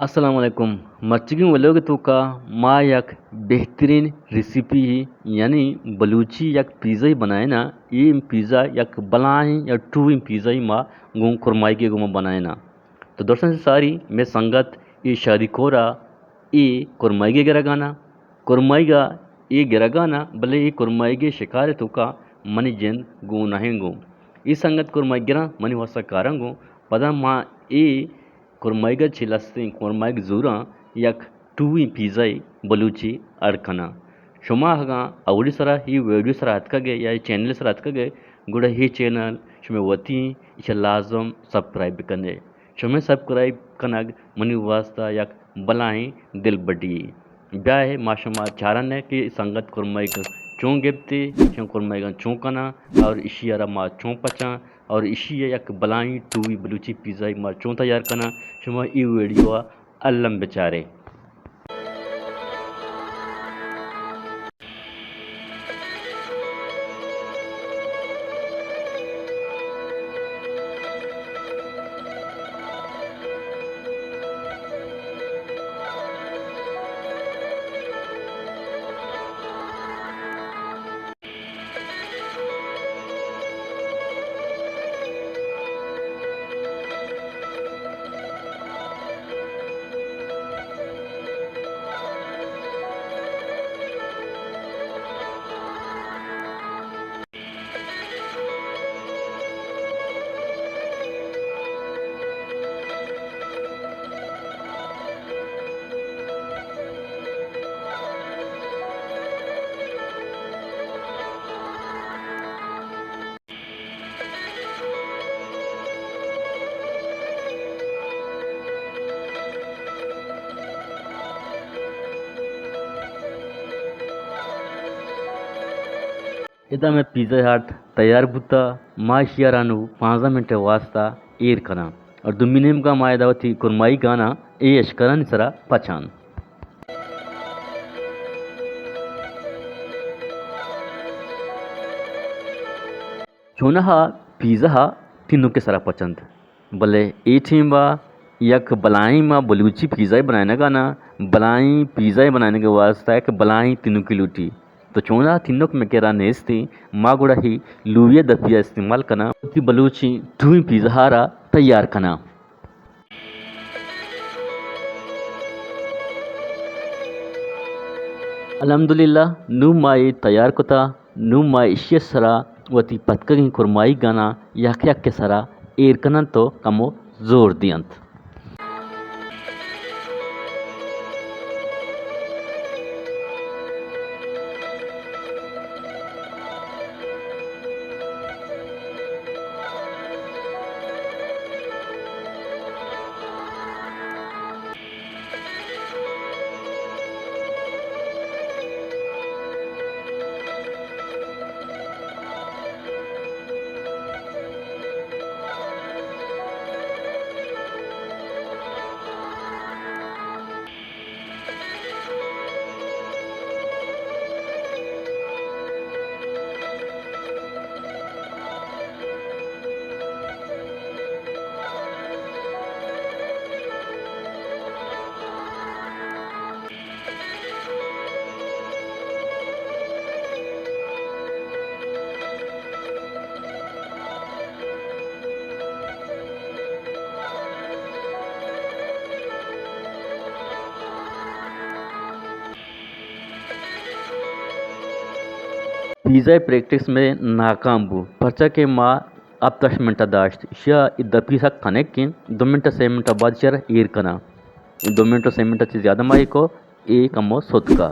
السلام علیکم۔ مرچیگیں ولوگ ءِ توکا ما یک بہترین ریسیپی، یعنی بلوچی یک پیزائی بنائیناں۔ اے پیزا یک بلاہیں یا ٹوہیں پیزائی ما گوں کرمائیگے گوما بنائیناں۔ تو درستاں ساری مئے سنگت اے شادی کورا اے کرمائیگے گرگانا۔ کرمائیگا اے گرگانا، بلے اے کرمائیگے شکار ءِ توکا منی جند گون نہ ایں گوں۔ اے سنگت کرمائیگ گراں منی واسطہ کاراں گوں۔ پدا ما اے کرمائیگا چہ لستیں کرمائیگ زوراں یک ٹوہیں پیزائی بلوچی اڈ کناں۔ شما اگاں اولی سرا اے ویڈیو سرا اتکگ ئے یا اے چینل سرا اتکگ ئے، گڑا اے چینل شمئے وتی ایں، ایشا لازم سبسکرائب بکن ئے۔ شمئے سبسکرائب کنگ منی واسطہ یک بلاہیں دلبڈی یے۔ بیا اے ما شما چارن ئے کہ سنگت کرمائیگ چون گپتے، چون کرمائیگاں چون کناں اور ایشی ءَ را ما چون پچاں اور ایشی ءَ یک بلاہیں ٹوہی بلوچی پیزائی ما چون تیار کناں۔ شما اے ویڈیو ءَ الم بچارے۔ ادا مئے پیزا ہٹ تیار بوتا، ما ایشی ءَ را نوں پانزدہ منٹ ءِ واسطہ ایر کناں اور دومی نیمگا ما ادا وتی کرمائی گانا اے اشکرانی سرا پچاں۔ چوناہا پیزا ءَ تینوک ءِ سرا پچ انت، بلے اے ٹیم ءَ یک بلاہیں ما بلوچی پیزائے بنائینگ ءَ ناں، بلاہیں پیزائے بنائینگ ءِ واسطہ یک بلاہیں تینوکے لوٹی۔ تو چوناہا تینوک مئے کرا نیست ایں، ما گڑا اے لوئی ءِ دپی ءَ استعمال کناں، وتی بلوچی ٹوہیں پیزا ءَ را تیار کناں۔ الحمدللہ، نوں ما اے تیار کتا، نوں ما ایشی ءِ سرا وتی پتکگیں کرمائی گانا یک یک ءِ سرا ایر کننت و کمو زور دینت۔ پیزا ءِ پریکٹس مئے ناکام بو، پرچا کہ ما ہپت ہشت منٹ ءَ داشت، ایشی ءَ اے دپی سک تنک انت، دو منٹ ءَ سے منٹ ءَ بعد ایشی ءَ را ایر کناں۔ دو منٹ ءُ سے منٹ ءَ چہ زیادہ ما اے کو، اے کمو ستکا۔